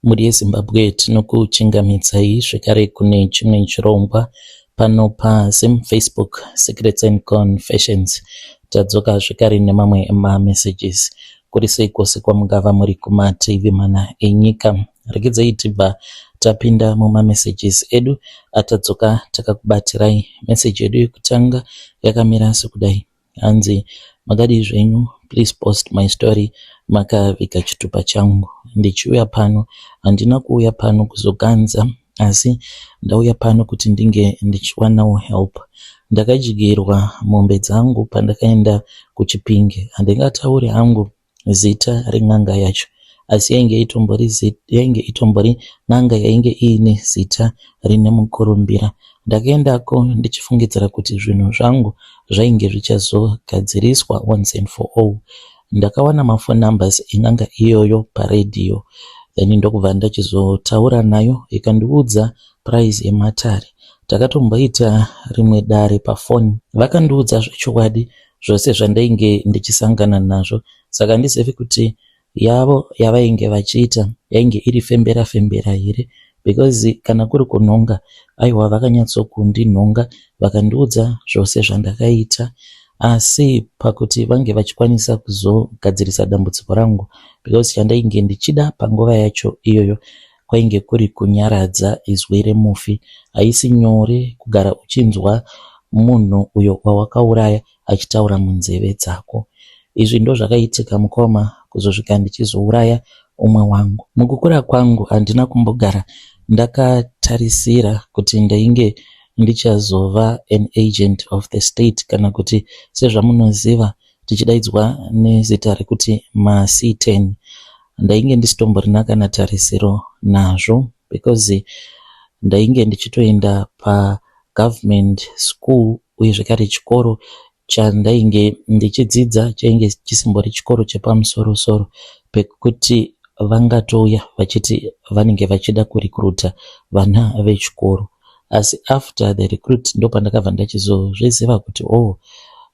Mhuri yeZimbabwe tinokuchingamidzai zvekare kune chimwe chirongwa pano paZim Facebook Secrets and Confessions. Tadzoka zvekare nemamwe mamessages. Kuri sei kwose kwamungava muri kumativi mana enyika. Regedzai tibva tapinda mumamessages edu atadzoka takakubatirai. Message yedu yekutanga yakamira sekudai. Hanzi makadii zvenyu please post my story makaviga chitupa changu ndichiuya pano handina kuuya pano kuzoganza asi ndauya pano kuti ndinge ndichiwanawo help. Ndakadyirwa mombe dzangu pandakaenda kuChipinge handingatauri hangu zita ren'anga yacho asi yainge itombori yainge itombori n'anga yainge iine zita rine mukurumbira. Ndakaendako ndichifungidzira kuti zvinhu zvangu zvainge zvichazogadziriswa once and for all. Ndakawana maphone numbers en'anga iyoyo paredhiyo then ndokubva ndachizotaura nayo ikandiudza price yematare. Takatomboita rimwe dare pafoni vakandiudza zvechokwadi zvose zvandainge ndichisangana nazvo saka handizivi kuti yavo yavainge vachiita yainge iri fembera fembera here because kana kuri kunhonga aiwa vakanyatsokundinhonga vakandiudza zvose zvandakaita asi pakuti vange vachikwanisa kuzogadzirisa dambudziko rangu because chandainge ndichida panguva yacho iyoyo kwainge kuri kunyaradza izwi remufi. Haisi nyore kugara uchinzwa munhu uyo wawakauraya achitaura munzeve dzako. Izvi ndozvakaitika mukoma kuzosvika ndichizouraya umwe wangu. Mukukura kwangu handina kumbogara ndakatarisira kuti ndainge ndichazova an agent of the state kana kuti sezvamunoziva tichidaidzwa nezita rekuti maC10. Ndainge ndisitomborina kana tarisiro nazvo because ndainge ndichitoenda pagovernment school uye zvekare chikoro chandainge ndichidzidza chainge chisimbori chikoro chepamusoro soro pekuti vangatouya vachiti vanenge vachida kurecruita vana vechikoro. Asi after the recruit ndopandakabva ndachizozviziva kuti oh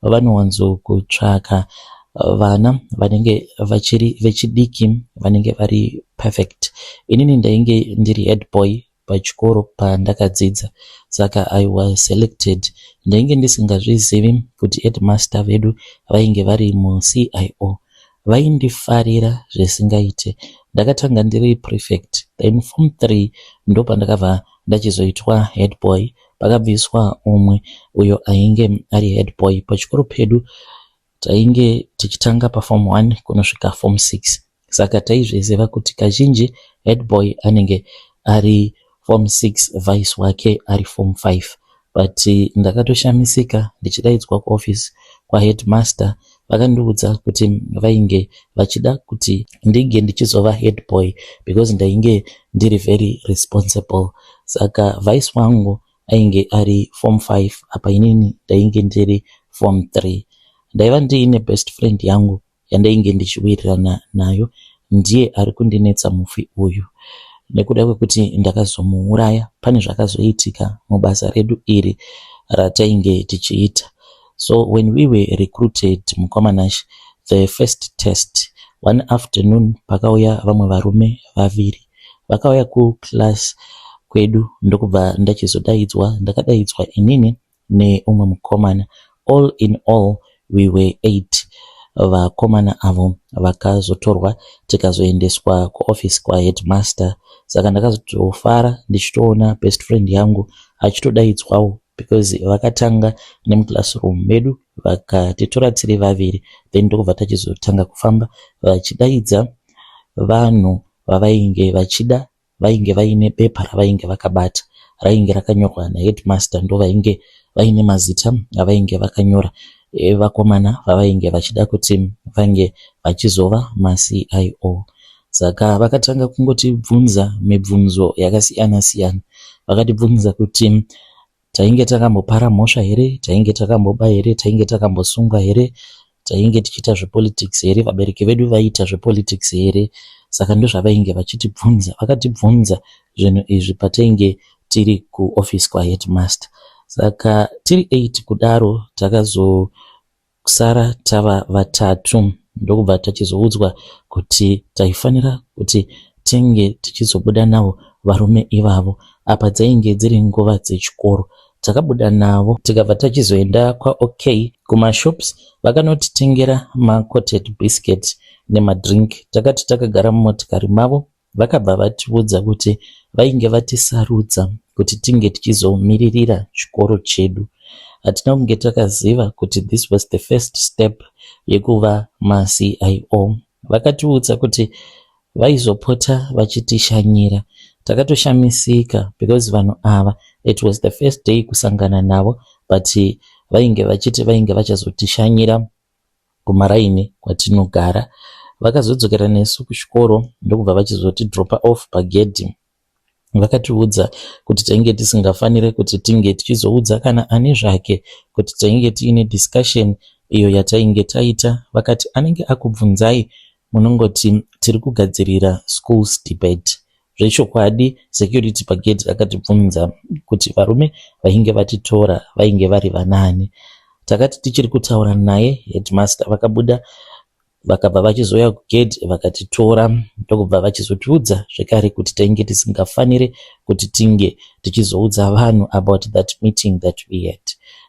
vanowanzokutsvaka vana vanenge vachiri vechidiki vanenge vari perfect. Inini ndainge ndiri head boy pachikoro pandakadzidza saka I was selected. Ndainge ndisingazvizivi kuti headmaster vedu vainge vari muCIO. Vaindifarira zvisingaite. Ndakatanga ndiri prefect then form 3 ndopandakabva ndachizoitwa head boy. Pakabviswa umwe uyo ainge ari head boy. Pachikoro pedu tainge tichitanga paform 1 kunosvika form 6 saka taizviziva kuti kazhinji head boy anenge ari form 6 vice wake ari form 5 but ndakatoshamisika ndichidaidzwa kuoffice kwaheadmaster vakandiudza kuti vainge vachida kuti ndinge ndichizova head boy because ndainge ndiri very responsible saka vice wangu ainge ari form 5 apa inini ndainge ndiri form 3 ndaiva ndiine best friend yangu yandainge ndichiwirirana nayo ndiye ari kundinetsa mufi uyu nekuda kwekuti ndakazomuuraya pane zvakazoitika mubasa redu iri ratainge tichiita so when we were recruited mukoma Nash the first test one afternoon pakauya vamwe varume vaviri vakauya kuclass kwedu ndokubva ndachizodaidzwa ndakadaidzwa inini neumwe mukomana all in all we were 8 vakomana avo vakazotorwa tikazoendeswa kuoffice kwaheadmaster saka ndakazotofara ndichitoona best friend yangu achitodaidzwawo because vakatanga nemuclassroom medu vakatitora tiri vaviri then ndokubva tachizotanga kufamba vachidaidza vanhu vavainge vachida vainge vaine bepa ravainge vakabata rainge rakanyorwa naheadmaster ndo vainge vaine mazita avainge vakanyora evakomana vavainge vachida kuti vange vachizova maCIO saka vakatanga kungotibvunza mibvunzo yakasiyana siyana vakatibvunza kuti tainge takambopara mhosva here tainge takamboba here tainge takambosungwa here tainge tichiita zvepolitics here vabereki vedu vaiita zvepolitics here saka ndozvavainge vachitibvunza vakatibvunza zvinhu izvi patainge tiri kuoffice kwaheadmaster saka tiri 8 kudaro takazosara tava vatatu ndokubva tachizoudzwa kuti taifanira kuti tinge tichizobuda navo varume ivavo. Apa dzainge dziri nguva dzechikoro. Takabuda navo tikabva tachizoenda kwaOK kumashops vakanotitengera macoated biscuit nemadrink. Takati takagara mumotikari mavo vakabva vatiudza kuti vainge vatisarudza kuti tinge tichizomiririra chikoro chedu. Hatina kunge takaziva kuti this was the first step yekuva maCIO. Vakatiudza kuti vaizopota vachitishanyira. Takatoshamisika because vanhu ava, it was the first day kusangana navo, but vainge vachiti vainge vachazotishanyira kumaraini kwatinogara. Vakazodzokera nesu kuchikoro ndokubva vachizotidropa off pagedhi. Vakatiudza kuti tainge tisingafaniri kuti tinge tichizoudza kana ani zvake kuti tainge tiine discussion iyo yatainge taita. Vakati anenge akubvunzai munongoti tiri kugadzirira schools debate. Zvechokwadi, security pagedhi akatibvunza kuti varume vainge vatitora vainge vari vanani. Takati tichiri kutaura naye, headmaster vakabuda, vakabva vachizouya kugedhi vakatitora, ndokubva vachizotiudza zvekare kuti tainge tisingafaniri kuti tinge tichizoudza vanhu about that meeting that we had.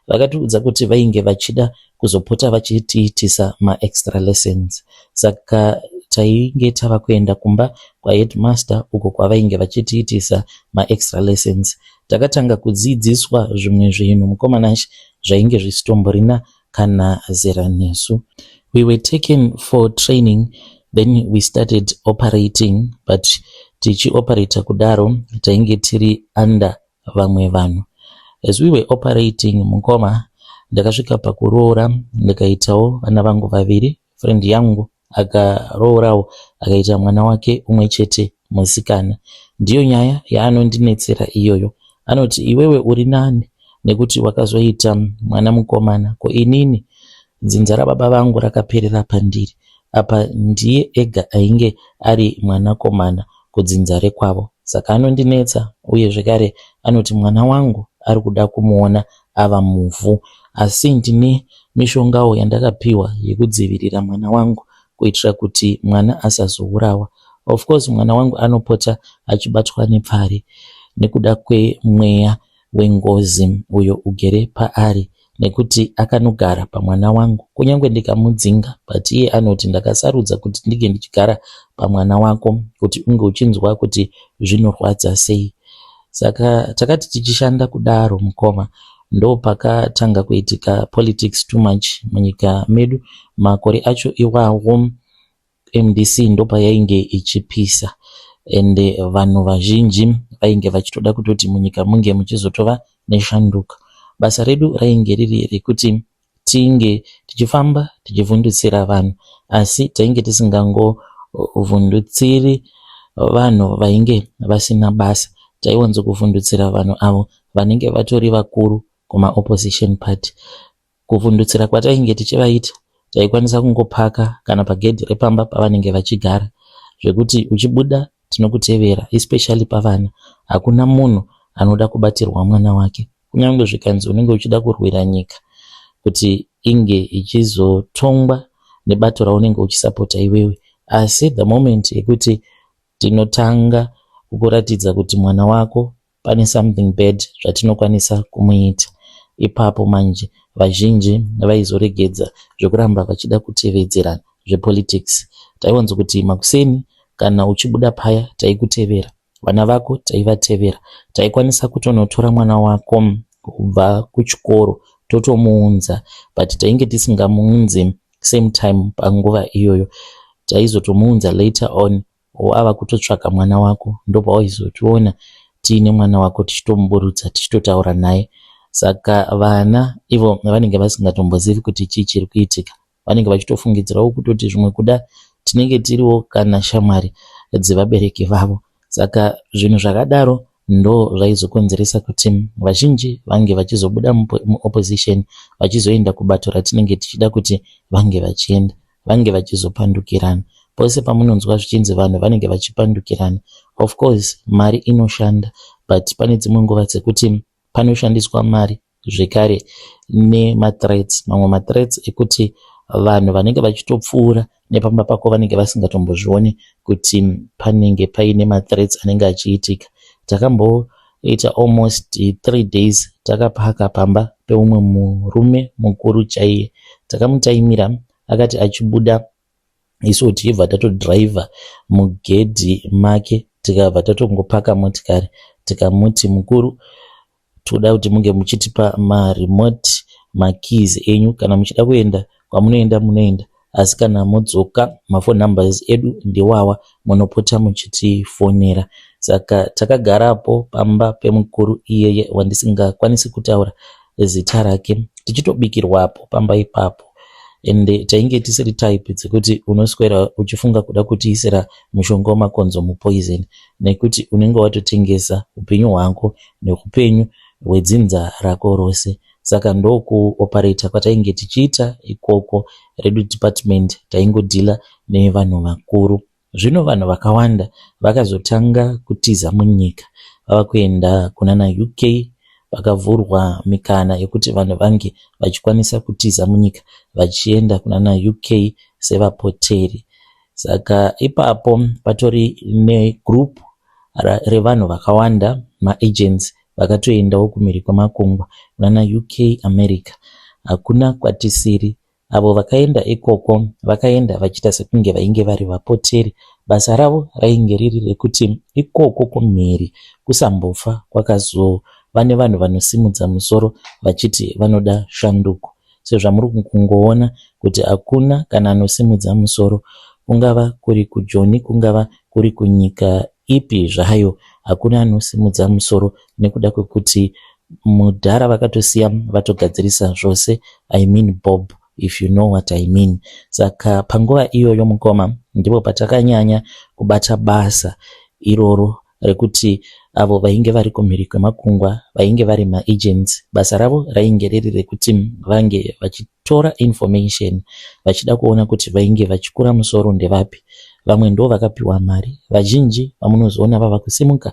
Vakatiudza kuti vainge vachida kuzopota vachitiitisa maextra lessons, saka tainge tava kuenda kumba kwaheadmaster uko kwavainge vachitiitisa maextra lessons. Takatanga kudzidziswa zvimwe zvinhu, mukoma Nashe, zvainge zvisitomborina kana zera nesu. We were taken for training, then we started operating, but tichioperata kudaro tainge tiri under vamwe vanhu. As we were operating, mukoma, ndakasvika pakuroora, ndikaitawo vana vangu vaviri. Friend yangu akaroorawo, akaita mwana wake umwe chete musikana. Ndiyo nyaya yaanondinetsera iyoyo. Anoti, "Iwewe uri nani nekuti wakazoita mwana mukomana, ko inini dzinza rababa vangu rakaperera pandiri." Apa ndiye ega ainge ari mwanakomana kudzinza rekwavo, saka anondinetsa. Uye zvekare anoti mwana wangu ari kuda kumuona ava muvhu, asi ndine mishongawo yandakapiwa yekudzivirira mwana wangu kuitira kuti mwana asazourawa. Of course mwana wangu anopota achibatwa nepfari nekuda kwemweya wengozi uyo ugere paari, nekuti akanogara pamwana wangu kunyange ndikamudzinga, but iye anoti, "Ndakasarudza kuti ndinge ndichigara pamwana wako kuti unge uchinzwa kuti zvinorwadza sei." Saka takati tichishanda kudaro, mukoma, ndopakatanga kuitika politics too much munyika medu. Makore acho iwawo MDC ndopayainge ichipisa, ende vanhu vazhinji vainge vachitoda kutoti munyika munge muchizotova neshanduko. Basa redu rainge riri rekuti tinge tichifamba tichivhundutsira vanhu, asi tainge tisingangovhundutsiri vanhu vainge vasina basa. Taiwanzokuvhundutsira vanhu avo vanenge vatori vakuru kumaopposition party. Kuvhundutsira kwatainge tichivaita, taikwanisa kungopaka kana pagedhi repamba pavanenge vachigara, zvekuti uchibuda tinokutevera. Especially pavana, hakuna munhu anoda kubatirwa mwana wake, kunyange zvikanzi unenge uchida kurwira nyika kuti inge ichizotongwa nebato raunenge uchisapota iwewe, asi the moment yekuti tinotanga kukuratidza kuti mwana wako pane something bad zvatinokwanisa kumuita, ipapo manje vazhinji vaizoregedza zvekuramba vachida kutevedzera zvepolitics. Taiwanzokuti makuseni kana uchibuda paya taikutevera, vana vako taivatevera. Taikwanisa kutonotora mwana wako kubva kuchikoro totomuunza, but tainge tisingamuunzi same time panguva iyoyo. Taizotomuunza later on wava kutotsvaka mwana wako, ndopawaizotiona tiine mwana wako tichitomuburutsa, tichitotaura naye. Saka vana ivo vanenge vasingatombozivi kuti chii chiri kuitika, vanenge vachitofungidzirawo kutoti zvimwe kuda tinenge tiriwo kana shamwari dzevabereki vavo. Saka zvinhu zvakadaro ndo zvaizokonzeresa kuti vazhinji vange vachizobuda muopposition vachizoenda kubato ratinenge tichida kuti vange vachienda. Vange vachizopandukirana. Pose pamunonzwa zvichinzi vanhu vanenge vachipandukirana, of course mari inoshanda, but pane dzimwe nguva dzekuti panoshandiswa mari zvekare nemathreats, mamwe mathreats ekuti Vanhu vanenge vachitopfuura nepamba pako vanenge vasingatombozvioni kuti panenge paine mathreats anenge achiitika. Takamboita almost 3 days takapaka pamba peumwe murume mukuru chaiye. Takamutaimira, akati achibuda, isu tichibva tatodhiraivha mugedhi make, tikabva tatongopaka motikari. Tikamuti, "Mukuru, toda kuti munge muchitipa maremote, makeys enyu. Kana muchida kuenda kwamunoenda, munoenda, asi kana modzoka, maphone numbers edu ndiwawa, munopota muchitifonera." Saka takagarapo pamba pemukuru iyeye wandisingakwanisi kutaura zita rake, tichitobikirwapo pamba ipapo. Ende tainge tisiri type dzekuti unoswera uchifunga kuda kutiisira mushonga wemakonzo mupoison, nekuti unenge watotengesa upenyu hwako neupenyu hwedzinza rako rose. Saka ndokuoperata kwatainge tichiita ikoko. Redu department taingodhila nevanhu vakuru. Zvino vanhu vakawanda vakazotanga kutiza munyika vava kuenda kunana UK. Vakavhurwa mikana yekuti vanhu vange vachikwanisa kutiza munyika vachienda kunana UK sevapoteri. Saka ipapo patori negroup revanhu vakawanda, maagents, vakatoendawo kumhiri kwemakungwa, kunana UK, America, hakuna kwatisiri. Avo vakaenda ikoko vakaenda vachiita sekunge vainge vari vapoteri. Basa ravo rainge riri rekuti ikoko kumhiri kusambofa kwakazova nevanhu vanosimudza musoro vachiti vanoda shanduko, sezvamuri kungoona kuti hakuna kana anosimudza musoro. Kungava kuri kuJoni, kungava kuri kunyika ipi zvayo, hakuna anosimudza musoro nekuda kwekuti mudhara vakatosiya vatogadzirisa zvose. I mean Bob, if you know what I mean. Saka panguva iyoyo, mukoma, ndipo patakanyanya kubata basa iroro rekuti avo vainge vari kumhiri kwemakungwa, vainge vari maagents, basa ravo rainge riri rekuti vange vachitora information, vachida kuona kuti vainge vachikura musoro ndevapi. Vamwe ndo vakapiwa mari. Vazhinji vamunozoona vava kusimuka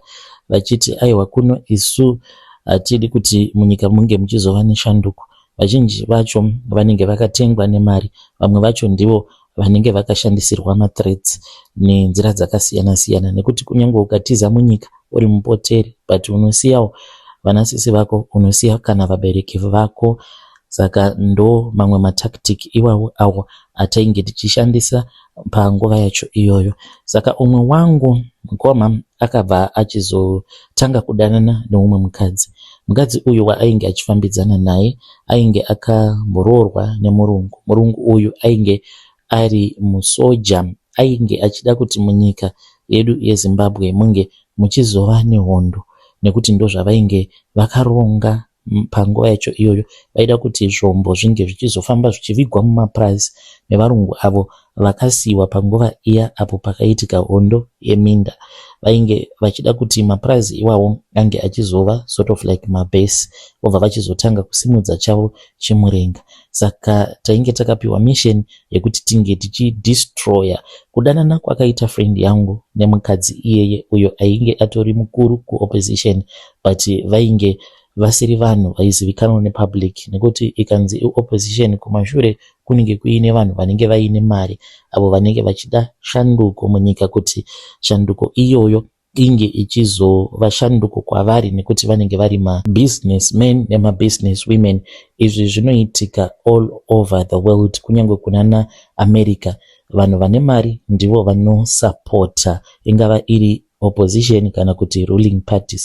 vachiti, "Aiwa, kuno isu hatidi kuti munyika munge muchizova neshanduko," vazhinji vacho vanenge vakatengwa nemari. Vamwe vacho ndivo vanenge vakashandisirwa mathreats nenzira dzakasiyana-siyana, nekuti kunyange ukatiza munyika uri mupoteri, but unosiyawo vanasisi vako, unosiya kana vabereki vako. Saka ndo mamwe matactic iwawo awo atainge tichishandisa panguva yacho iyoyo. Saka umwe wangu mukoma akabva achizotanga kudanana neumwe mukadzi. Mukadzi uyu waainge achifambidzana naye ainge akamboroorwa nemurungu. Murungu uyu ainge ari musoja. Ainge achida kuti munyika yedu yeZimbabwe munge muchizova nehondo, nekuti ndozvavainge vakaronga panguva yacho iyoyo. Vaida kuti zvombo zvinge zvichizofamba zvichivigwa mumapurazi nevarungu avo vakasiyiwa panguva iya apo pakaitika hondo yeminda. Vainge vachida kuti mapurazi iwawo ange achizova sort of like mabase, vobva vachizotanga kusimudza chavo chimurenga. Saka tainge takapiwa mission yekuti tinge tichidestroya. Kudanana kwakaita friend yangu nemukadzi iyeye, uyo ainge atori mukuru kuopposition, but vainge vasiri vanhu vaizivikanwa nepublic, nekuti ikanzi iopposition, kumashure kunenge kuine vanhu vanenge vaine mari, avo vanenge vachida shanduko munyika, kuti shanduko iyoyo inge ichizova shanduko kwavari, nekuti vanenge vari mabusinessmen nemabusiness women. Izvi zvinoitika all over the world, kunyange kunana America. Vanhu vane mari ndivo vanosapota, ingava iri opposition kana kuti ruling party,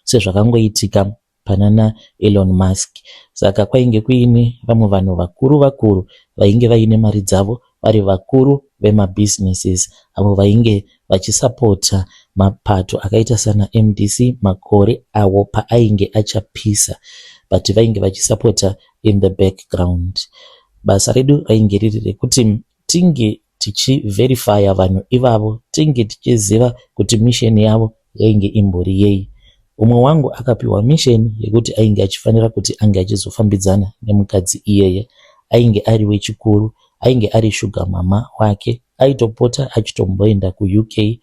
sezvakangoitika panana Elon Musk. Saka kwainge kuine vamwe vanhu vakuru vakuru vainge vaine mari dzavo, vari vakuru vemabusinesses, avo vainge vachisapota mapato akaita sana MDC makore awo paainge achapisa, but vainge vachisapota in the background. Basa redu rainge riri rekuti tinge tichiverifya vanhu ivavo, tinge tichiziva kuti mission yavo yainge imbori yei. Umwe wangu akapiwa mission yekuti ainge achifanira kuti ange achizofambidzana nemukadzi iyeye ainge ari wechikuru, ainge ari sugar mama wake. Aitopota achitomboenda kuUK,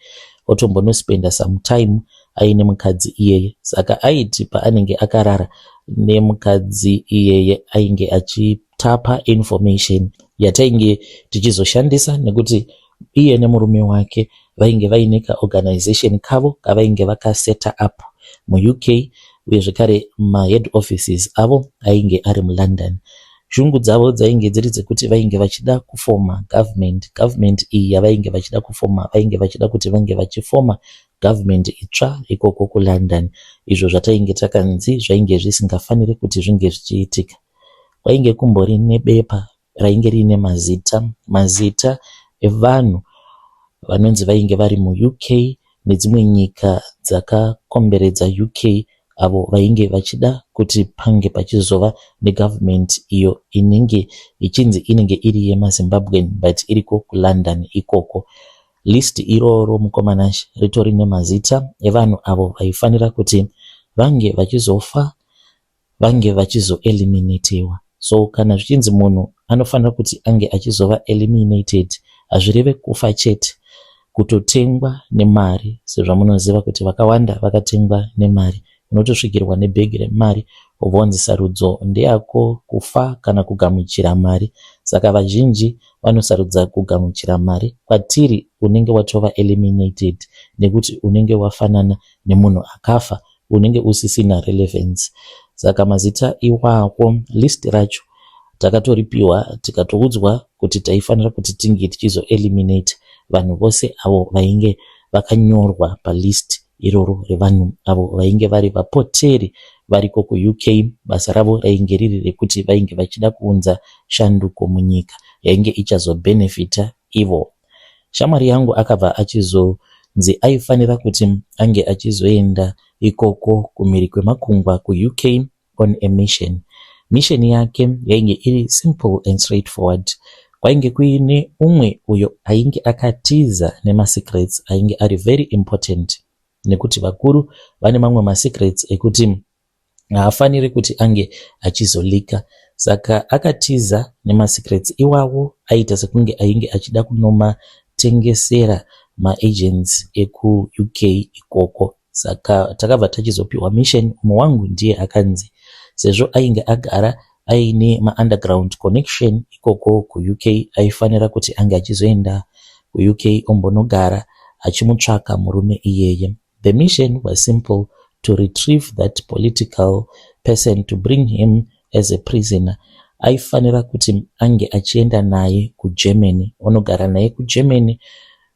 otombonospenda some time aine mukadzi iyeye. Saka aiti paanenge akarara nemukadzi iyeye, ainge achitapa information. Yatainge tichizoshandisa nekuti iye nemurume wake vainge vaine kaorganization kavo kavainge vakaseta up muUK, uye zvekare mahead offices avo ainge ari muLondon. Shungu dzavo dzainge dziri dzekuti vainge vachida kufoma government. Government iyi yavainge vachida kufoma, vainge vachida kuti vange vachifoma government itsva ikoko kuLondon, izvo zvatainge takanzi zvainge zvisingafaniri kuti zvinge zvichiitika. Kwainge kumbori nebepa rainge riine mazita evanhu vanonzi vainge vari muUK nedzimwe nyika dzakakomberedza UK, avo vainge vachida kuti pange pachizova negovernment iyo inenge ichinzi inenge iri yemaZimbabwean but iriko kuLondon ikoko. List iroro, mukoma Nashe, ritori nemazita evanhu avo vaifanira kuti vange vachizofa, vange vachizoeliminatiwa. So kana zvichinzi munhu anofanira kuti ange achizova eliminated, hazvireve kufa chete, kutotengwa nemari. Sezvamunoziva kuti vakawanda vakatengwa nemari, unotosvikirwa nebhegi remari wobva wanzi sarudzo ndeyako, kufa kana kugamuchira mari. Saka vazhinji vanosarudza kugamuchira mari. Kwatiri unenge watova eliminated nekuti unenge wafanana nemunhu akafa, unenge usisina relevance. Saka mazita iwawo, list racho takatoripiwa, tikatoudzwa kuti taifanira kuti tinge tichizoeliminate vanhu vose avo vainge vakanyorwa palist iroro revanhu avo vainge vari vapoteri variko kuUK. Basa ravo rainge riri rekuti vainge vachida kuunza shanduko munyika yainge ichazobhenefita ivo. Shamwari yangu akabva achizonzi aifanira kuti ange achizoenda ikoko kumhiri kwemakungwa kuUK on a mission. Mission yake yainge iri simple and straightforward. Kwainge kuine umwe uyo ainge akatiza nemasecrets ainge ari very important, nekuti vakuru vane mamwe masecrets ekuti haafaniri kuti ange achizolika. Saka akatiza nemasecrets iwawo, aita sekunge ainge achida kunomatengesera maagents ekuUK ikoko. Saka takabva tachizopiwa mission. Umwe wangu ndiye akanzi, sezvo ainge agara aine maunderground connection ikoko kuUK, aifanira kuti ange achizoenda kuUK ombonogara achimutsvaka murume iyeye. The mission was simple: to retrieve that political person, to bring him as a prisoner. Aifanira kuti ange achienda naye kuGermany, onogara naye kuGermany.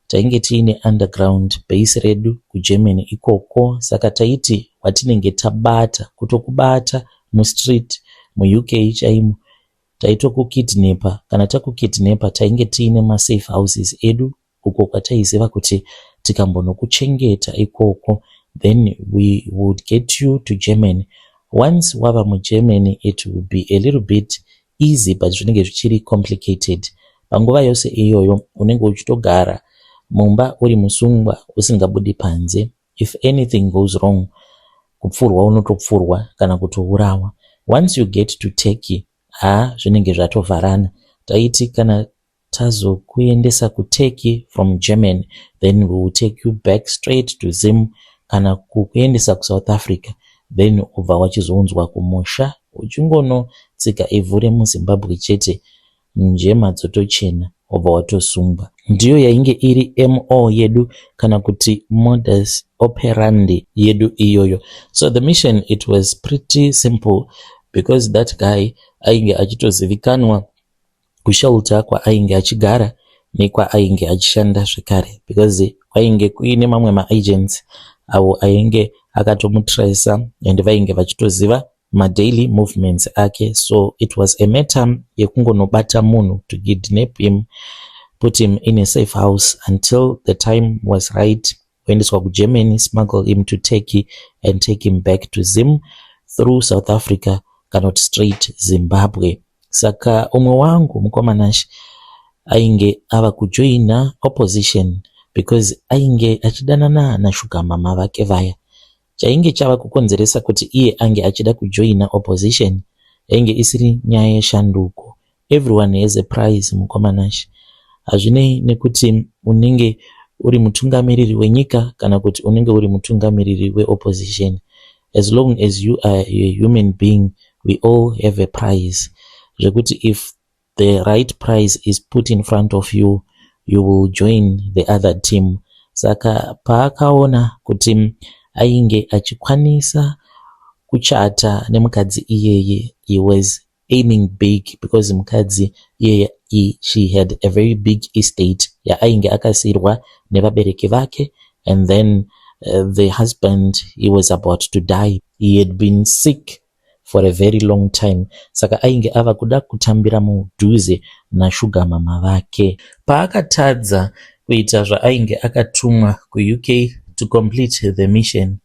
Tainge tiine underground base redu kuGermany ikoko, saka taiti watinenge tabata, kutokubata mustreet muUK chaimo, taitokukidnepa. Kana takukidnepa, tainge tiine masafe houses edu uko kwataiziva kuti tikambonokuchengeta ikoko, then we would get you to Germany. Once wava muGermany, it will be a little bit easy, but zvinenge zvichiri complicated. Panguva yose iyoyo unenge uchitogara mumba uri musungwa, usingabudi panze. If anything goes wrong, kupfurwa unotopfurwa kana kutourawa. Once you get to Turkey, haa, zvinenge zvatovharana. Taiti kana tazokuendesa kuTurkey from Germany, then we will take you back straight to Zim kana kukuendesa kuSouth Africa, then ubva wachizounzwa kumusha, uchingonotsika ivhu remuZimbabwe chete, njema dzotochena, wobva watosungwa. Ndiyo yainge iri mo yedu kana kuti modus operandi yedu iyoyo. So the mission, it was pretty simple because that guy ainge achitozivikanwa kushelter kwaainge achigara nekwaainge achishanda zvekare, because kwainge kuine mamwe maagents avo ainge akatomutracer and vainge vachitoziva madaily movements ake. So it was a matter yekungonobata munhu, to kidnap him, put him in a safe house until the time was right, kuendeswa kuGermany, smuggle him to Turkey and take him back to Zim through South Africa kana kuti straight Zimbabwe. Saka umwe wangu, mukoma Nashe, ainge ava kujoina opposition because ainge achidanana nashuga mama vake vaya. Chainge chava kukonzeresa kuti iye ange achida kujoina opposition yainge isiri nyaya yeshanduko. Everyone has a price, mukoma Nashe. Hazvinei nekuti unenge uri mutungamiriri wenyika kana kuti unenge uri mutungamiriri weopposition, as long as you are a human being, we all have a price, zvekuti if the right price is put in front of you, you will join the other team. Saka paakaona kuti ainge achikwanisa kuchata nemukadzi iyeye, he was aiming big because mukadzi iyeye, she had a very big estate yaainge akasiyirwa nevabereki vake. And then the husband, he was about to die. He had been sick for a very long time, saka ainge ava kuda kutambira mudhuze nashuga mama vake. Paakatadza kuita zvaainge akatumwa kuUK to complete the mission,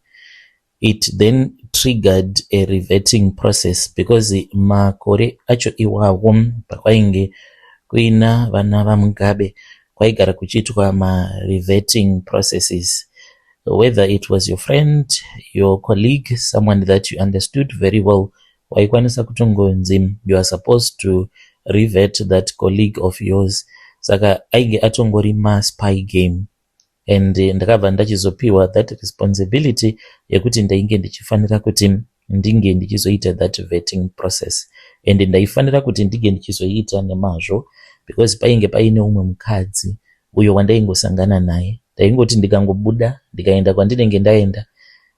it then triggered a revetting process because makore acho iwawo pakwainge kuina vana vaMugabe, kwaigara kuchiitwa marevetting processes. Whether it was your friend, your colleague, someone that you understood very well, waikwanisa kutongonzi you are supposed to revet that colleague of yours. Saka ainge atongori maspy game and ndakabva ndachizopiwa that responsibility yekuti ndainge ndichifanira kuti ndinge ndichizoita that vetting process, and ndaifanira kuti ndinge ndichizoita nemazvo because painge paine umwe mukadzi uyo wandaingosangana naye. Ndaingoti ndikangobuda ndikaenda kwandinenge ndaenda,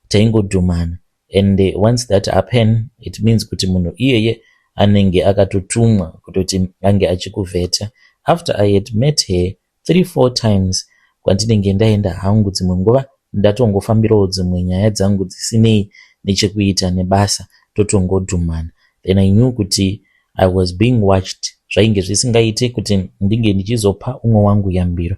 taingodhumana, and once that happen, it means kuti munhu iyeye anenge akatotumwa kutoti ange achikuvheta. After I had met her three, four times kwandinenge ndaenda hangu, dzimwe nguva ndatongofambirawo dzimwe nyaya dzangu dzisinei nechekuita nebasa, totongodhumana, then I knew kuti I was being watched. Zvainge zvisingaite kuti ndinge ndichizopa umwe wangu yambiro.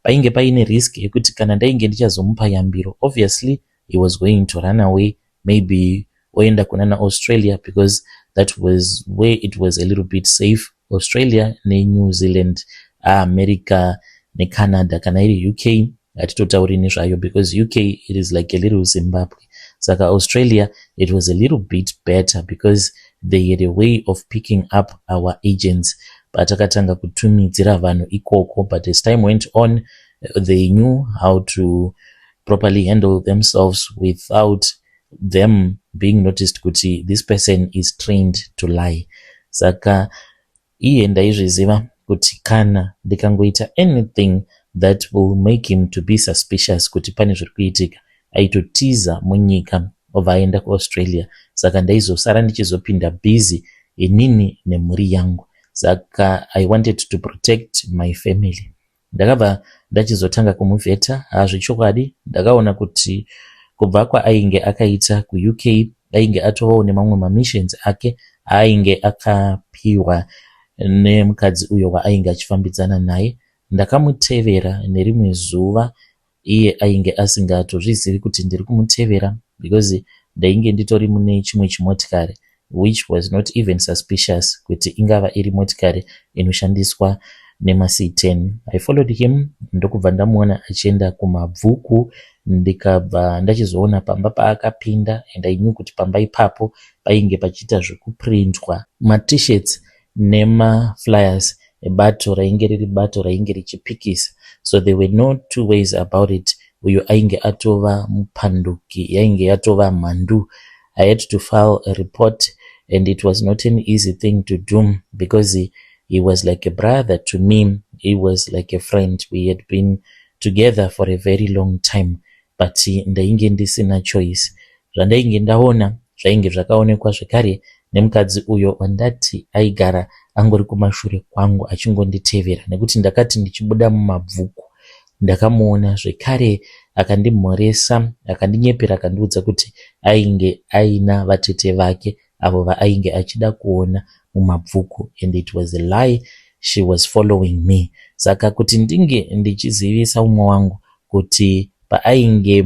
Painge paine risk yekuti kana ndainge ndichazomupa yambiro, obviously he was going to run away, maybe oenda kunana Australia, because that was where it was a little bit safe, Australia neNew Zealand, America neCanada. Kana iri UK, hatitotauri nezvayo because UK, it is like a little Zimbabwe. Saka Australia, it was a little bit better because they had a way of picking up our agents patakatanga kutumidzira vanhu ikoko. But as time went on, they knew how to properly handle themselves without them being noticed kuti this person is trained to lie. Saka iye ndaizviziva kuti kana ndikangoita anything that will make him to be suspicious kuti pane zviri kuitika, aitotiza munyika obva aenda kuAustralia. Saka ndaizosara ndichizopinda busy inini nemhuri yangu. Saka I wanted to protect my family. Ndakabva ndachizotanga kumuvheta. Hazvechokwadi, ndakaona kuti kubva kwaainge akaita kuUK, ainge atovawo nemamwe mamissions ake aainge akapiwa nemukadzi uyo waainge achifambidzana naye. Ndakamutevera nerimwe zuva. Iye ainge asingatozvizivi kuti ndiri kumutevera because ndainge nditori mune chimwe chimotikari, which was not even suspicious kuti ingava iri motikari inoshandiswa nemaC10. I followed him, ndokubva ndamuona achienda kuMabvuku, ndikabva ndachizoona pamba paakapinda, and I knew kuti pamba ipapo painge pachiita zvekuprintwa maT-shirts nemaflyers ebato rainge riri bato rainge richipikisa. So there were no two ways about it, uyo ainge atova mupanduki, yainge yatova mhandu. I had to file a report, and it was not an easy thing to do because he was like a brother to me. He was like a friend. We had been together for a very long time, but ndainge ndisina choice. Zvandainge ndaona zvainge zvakaonekwa zvekare nemukadzi uyo wandati aigara angori kumashure kwangu achingonditevera, nekuti ndakati ndichibuda muMabvuku ndakamuona zvekare. Akandimhoresa, akandinyepera, akandiudza kuti ainge aina vatete vake avo vaainge achida kuona muMabvuku, and it was a lie. She was following me. Saka kuti ndinge ndichizivisa umwe wangu kuti paainge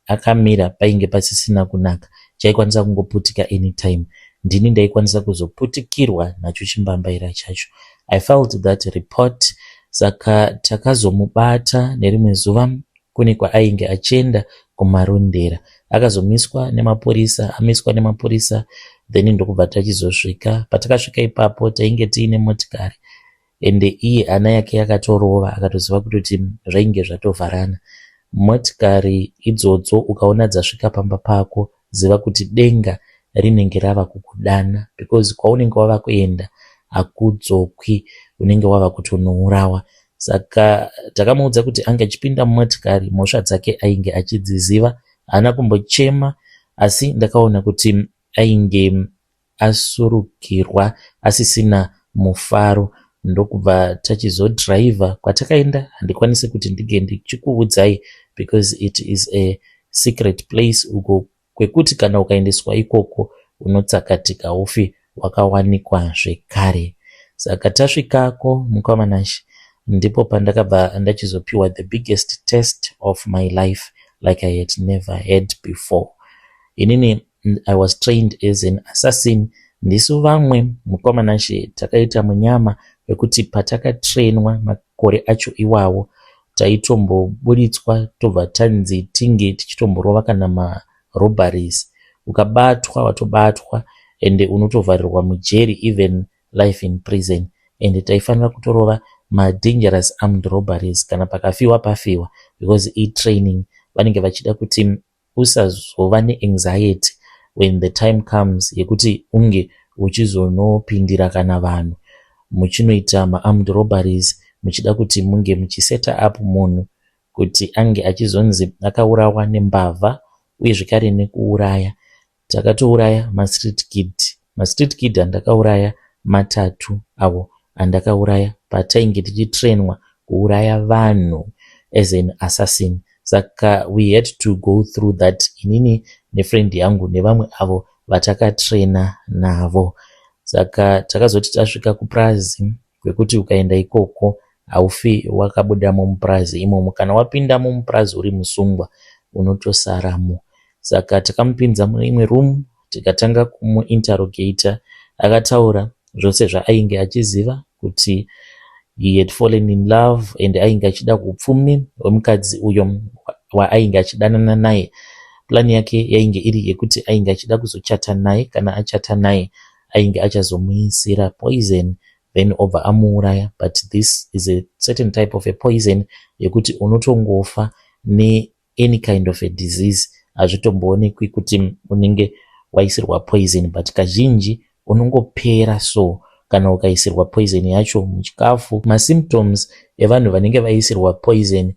akamira painge pasisina kunaka, chaikwanisa kungoputika anytime, ndini ndaikwanisa kuzoputikirwa nacho chimbambaira chacho. I felt that report. Saka takazomubata nerimwe zuva kune kwaainge achienda kuMarondera. Akazomiswa nemapurisa. Amiswa nemapurisa, then ndokubva tachizosvika. Patakasvika ipapo, tainge tiine motikari, ende iye hana yake yakatorova, akatoziva kutoti zvainge zvatovharana. Motikari idzodzo ukaona dzasvika pamba pako, ziva kuti denga rinenge rava kukudana because kwaunenge wava kuenda Hakudzokwi, unenge wava kutonourawa. Saka takamuudza kuti ange achipinda mumotikari, mhosva dzake ainge achidziziva. Haana kumbochema, asi ndakaona kuti ainge asurukirwa, asisina mufaro, ndokubva tachizodhiraivha. Kwatakaenda handikwanisi kuti ndinge ndichikuudzai because it is a secret place, uko kwekuti kana ukaendeswa ikoko unotsakatika, ufi wakawanikwa zvekare. Saka tasvikako, mukoma Nashe, ndipo pandakabva ndachizopiwa the biggest test of my life like I had never had before. Inini I was trained as an assassin. Ndisu vamwe, mukoma Nashe, takaita munyama wekuti patakatrainwa makore acho iwawo, taitomboburitswa tobva tanzi tinge tichitomborova kana marobberies. Ukabatwa, watobatwa, ende unotovharirwa mujeri, even life in prison. Ende taifanira kutorova madangerous armed robberies. Kana pakafiwa, pafiwa, because itraining, vanenge vachida kuti usazova neanxiety when the time comes yekuti unge uchizonopindira kana vanhu muchinoita maarmed robberies, muchida kuti munge muchiseta up munhu kuti ange achizonzi akaurawa nembavha. Uye zvekare nekuuraya, takatouraya mastreet kid. Mastreet kid andakauraya matatu avo andakauraya patainge tichitrainwa kuuraya vanhu as an assassin. Saka we had to go through that, inini nefriend yangu nevamwe avo vatakatraina navo. Saka takazoti tasvika kupurazi kwekuti ukaenda ikoko haufi wakabudamo mupurazi imomo. Kana wapindamo mupurazi uri musungwa, unotosaramo. Saka takamupinza mune imwe room, tikatanga kumuinterrogata. Akataura zvose zvaainge achiziva, kuti he had fallen in love and ainge achida upfumi hwemukadzi uyo waainge achidanana naye. Plan yake yainge iri yekuti ainge achida kuzochata naye. Kana achata naye, ainge achazomuisira poison, then obva amuuraya. But this is a certain type of a poison yekuti unotongofa neany kind of a disease. Hazvitomboonekwi kuti unenge waisirwa poison, but kazhinji unongopera. So kana ukaisirwa poison yacho muchikafu, masymptoms evanhu vanenge vaisirwa poison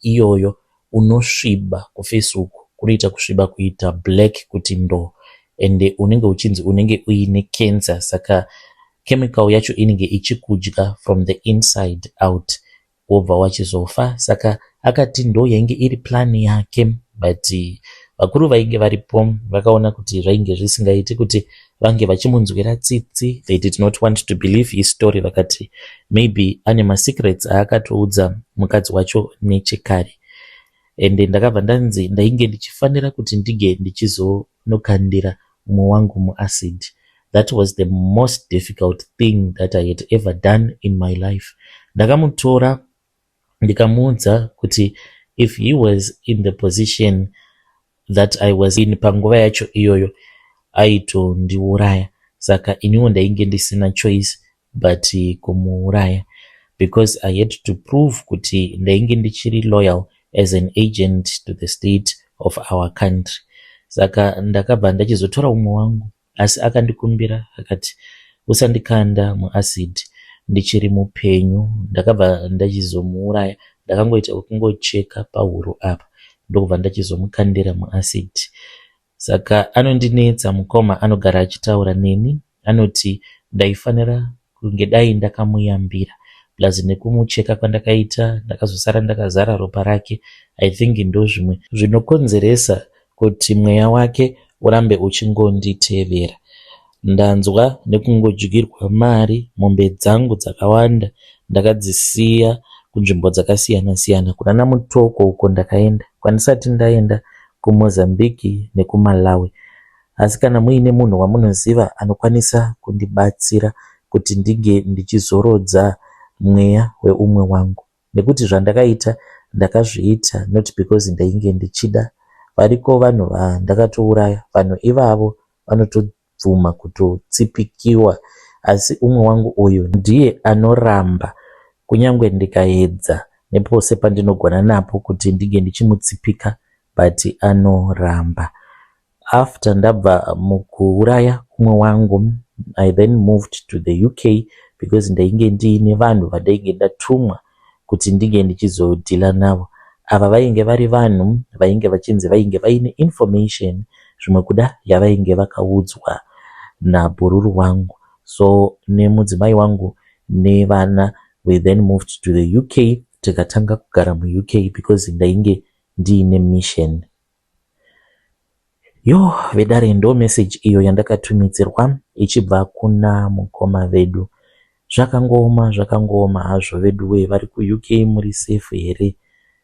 iyoyo, unosviba kuface uku, kunoita kusviba kuita black kuti ndo, ende unenge uchinzi unenge uine cancer. Saka chemical yacho inenge ichikudya from the inside out, wobva wachizofa. Saka akati ndo yainge iri plan yake, but vakuru vainge varipo vakaona kuti zvainge zvisingaiti kuti vange vachimunzwira tsitsi. They did not want to believe his story. Vakati maybe ane masecrets aakatoudza mukadzi wacho nechekare. Ende ndakabva ndanzi ndainge ndichifanira kuti ndinge ndichizonokandira mumwe wangu muacid. That was the most difficult thing that I had ever done in my life. Ndakamutora, ndikamuudza kuti if he was in the position that I was in panguva yacho iyoyo, aitondiuraya. Saka iniwo ndainge ndisina choice but kumuuraya, because I had to prove kuti ndainge ndichiri loyal as an agent to the state of our country. Saka ndakabva ndachizotora umwe wangu, asi akandikumbira akati, "Usandikanda muacid ndichiri mupenyu." Ndakabva ndachizomuuraya. Ndakangoita wekungocheka pahuro apa, ndokubva ndachizomukandira muacid. Saka anondinetsa mukoma, anogara achitaura neni, anoti ndaifanira kunge dai ndakamuyambira. Plus nekumucheka kwandakaita, ndakazosara ndakazara ropa rake. I think ndo zvimwe zvinokonzeresa kuti mweya wake urambe uchingonditevera. Ndanzwa nekungodyirwa mari. Mombe dzangu dzakawanda ndakadzisiya kunzvimbo dzakasiyana siyana, kunana Mutoko uko ndakaenda, kwandisati ndaenda kuMozambique nekuMalawi. Asi kana muine munhu wamunoziva anokwanisa kundibatsira kuti ndinge ndichizorodza mweya weumwe wangu, nekuti zvandakaita ndakazviita not because ndainge ndichida. Variko vanhu vandakatouraya, vanhu ivavo vanotobvuma kutotsipikiwa, asi umwe wangu uyu ndiye anoramba, kunyange ndikaedza nepose pandinogona napo kuti ndinge ndichimutsipika, but anoramba. After ndabva mukuuraya umwe wangu, I then moved to the UK because ndainge ndiine vanhu vandainge ndatumwa kuti ndinge ndichizodhila navo. Ava vainge vari vanhu vainge vachinzi vainge vaine information zvimwe kuda yavainge vakaudzwa nabhururu wangu. So nemudzimai wangu nevana we then moved to the UK tikatanga kugara muUK because ndainge ndiine mission. Yo vedare ndo message iyo yandakatumidzirwa ichibva kuna mukoma vedu. Zvakangooma zvakangooma hazvo veduwe vari kuUK muri safe here?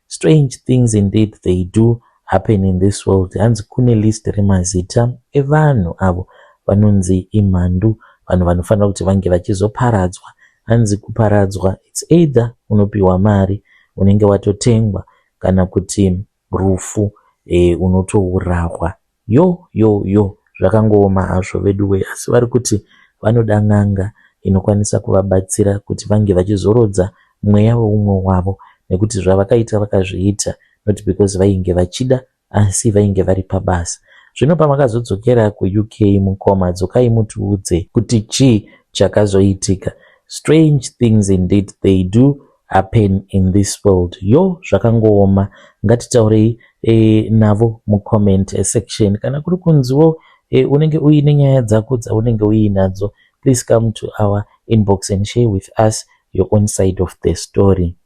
Strange things indeed they do happen in this world. Hanzi kune list remazita evanhu avo vanonzi imhandu, vanhu vanofanira kuti vange vachizoparadzwa. Hanzi kuparadzwa it's either unopiwa mari unenge watotengwa kana kuti rufu e, unotourawa. Yo yo yo zvakangooma hazvo veduwe asi vari kuti vanoda n'anga inokwanisa kuvabatsira kuti vange vachizorodza mweya weumwe wavo nekuti zvavakaita vakazviita not because vainge vachida asi vainge vari pabasa. Zvino pamakazodzokera kuUK mukoma dzokai mutiudze kuti chii chakazoitika. Strange things indeed they do happen in this world. Yo zvakangooma ngatitaurei e, navo mucomment section kana kuri kunziwo e, unenge uine nyaya dzako dzaunenge uinadzo please come to our inbox and share with us your own side of the story.